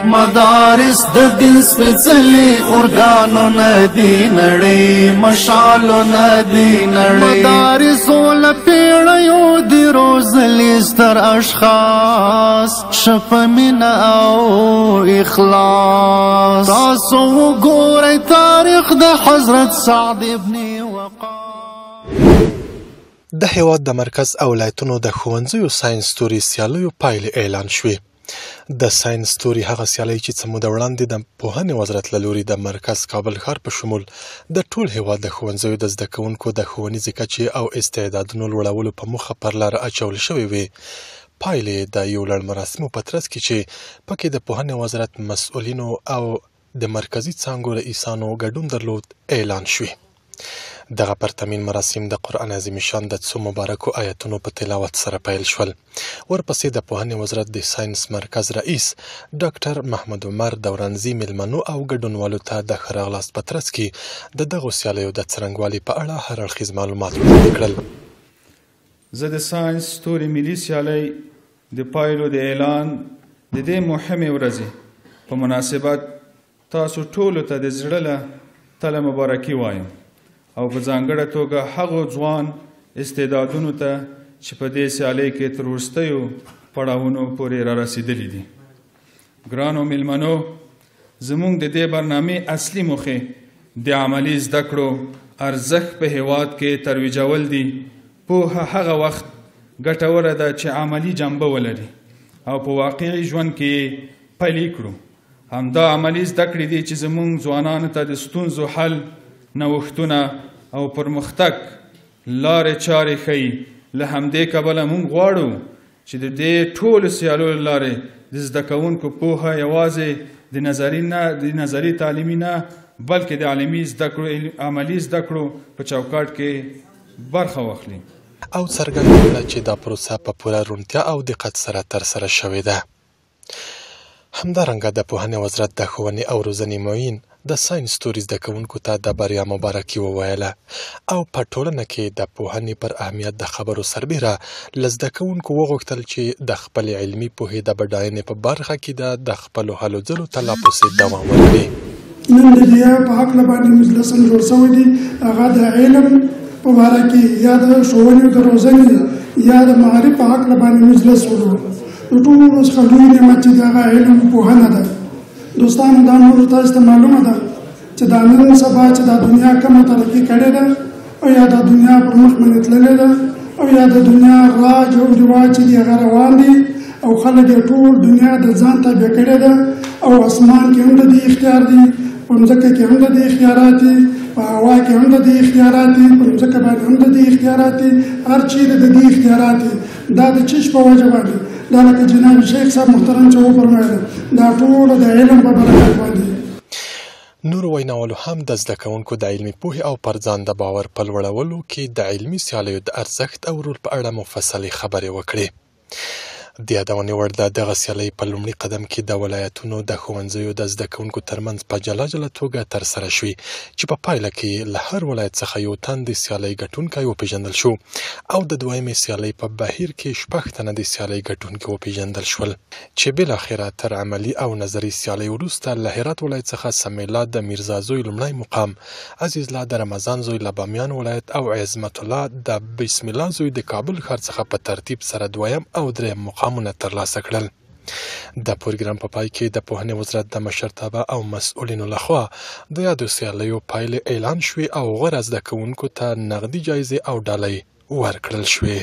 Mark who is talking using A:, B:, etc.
A: مدارس د دین سپېڅلي ارګانونه دي نړۍ، مشالونه دي نړۍ. مدارسو له پېړیو دي روزلي ستر اشخاص، ښه مینه او اخلاص. تاسو وګورئ تاریخ د حضرت سعد ابن وقاص.
B: د هېواد د مرکز او ولایتونو د ښوونځیو ساینس ستوري سیالیو پایلې اعلان شوې. د ساینس ستوري هغه سیالۍ چې څه موده وړاندې د پوهنې وزارت له لوري د مرکز کابل ښار په شمول د ټول هېواد د ښوونځیو د زده کوونکو د ښوونیزې کچې او استعدادونو لوړولو په موخه پر لاره اچول شوې وې، پایلې یې د یو لړ مراسمو په ترڅ کې چې پکې د پوهنې وزارت مسؤلینو او د مرکزي څانګو رئیسانو ګډون درلود، اعلان شوې. دغه پرتمین مراسم د قرآن عظیم شان د څو مبارکو آیتونو په تلاوت سره پیل شول. ورپسې د پوهنې وزارت د ساینس مرکز رئیس ډاکټر محمد عمر دورانزي میلمنو او ګډونوالو ته د ښه راغلاست په ترڅ کې د دغو سیالیو د څرنګوالي په اړه هر اړخیز معلومات وړاندې کړل.
C: زه د ساینس ستوري ملي سیالۍ د پایلو د اعلان د دې مهمې ورځې په مناسبت تاسو ټولو ته د زړه له تله مبارکي وایم او په ځانګړه توګه هغو ځوان استعدادونو ته چې په دې سیالۍ کې تر وروستیو پړاوونو پورې را رسېدلي دي. ګرانو میلمنو، زموږ د دې برنامې اصلي موخې د عملي زده کړو ارزښت په هېواد کې ترویجول دي. پوهه هغه وخت ګټوره ده چې عملي جنبه ولري او په واقعي ژوند کې یې پلي کړو. همدا عملي زده کړې دي چې زموږ ځوانانو ته د ستونزو حل، نوښتونه او پرمختګ لارې چارې ښیي. له همدې کبله موږ غواړو چې د دې ټولو سیالو له لارې د زده کوونکو پوهه یوازې د نظري تعلیمي نه، بلکې د عملي زده کړو په چوکاټ کې برخه واخلي.
B: او څرګنده کړه چې دا پروسه په پوره روڼتیا او دقت سره ترسره شوې ده. همدارنګه د پوهنې وزارت د ښوونې او روزنې معین د ساینس ستوري زده کوونکو ته د بریا مبارکي وویله او په ټولنه کې د پوهنې پر اهمیت د خبرو سربېره له زده کوونکو وغوښتل چې د خپلې علمي پوهې د بډاینې په برخه کې د خپلو هلو ځلو ته لا پسې دوام ورکړي.
D: نن د دې په هکله باندې مجلس هم جوړ شوی دی، هغه د علم په باره کې یا د ښوونې او د روزنې یا د معارف په هکله باندې مجلس وکړو. د ټولو څخه لوی نعمت چې دی هغه علم پوهنه ده. دوستانو، دا نور تاسو ته معلومه ده چې دا نن سبا چې دا دنیا کومه ترقي کړې ده او یا دا دنیا پر مخ باندې تللې ده او یا د دنیا راج او رواج چې دی هغه روان دي او خلک یې ټول دنیا د ځان تابع کړې ده او اسمان کې هم د دې اختیار دي، په مځکه کې هم د دې اختیارات دي، په هوا کې هم د دې اختیارات دي، په مځکه باندې هم د دې اختیارات دي، هر چیرې د دې اختیارات دي. دا د چیش په وجه باندې دا لکه جناب شیخ صاحب محترم چې وفرمایل دا ټول د علم په برکت باندې.
B: نورو ویناوالو هم د زده کوونکو د علمي پوهې او پر ځان د باور په لوړولو کې د علمي سیالیو د ارزښت او رول په اړه مفصلې خبرې وکړې. د یادونې وړ ده، دغه سیالۍ په لومړي قدم کې د ولایتونو د ښوونځیو د زده کوونکو ترمنځ په جلا جلا توګه ترسره شوې چې په پایله کې له هر ولایت څخه یو تن د سیالۍ ګټونکی وپېژندل شو او د دویمې سیالۍ په بهیر کې شپږ تنه د سیالۍ ګټونکي وپېژندل شول چې بالاخره تر عملي او نظري سیالۍ وروسته له هرات ولایت څخه سمیلا د میرزا زوی لومړی مقام، عزیزالله د رمضان زوی له بامیان ولایت او عظمت الله د بسم الله زوی د کابل ښار څخه په ترتیب سره دویم او دریم مقامونه ترلاسه کړل. د پروګرام په پای کې د پوهنې وزارت د مشرتابه او مسؤلینو لخوا د یادو سیالیو پایلې اعلان شوې او غوره زده کوونکو ته نغدي جایزې او ډالۍ ورکړل شوې.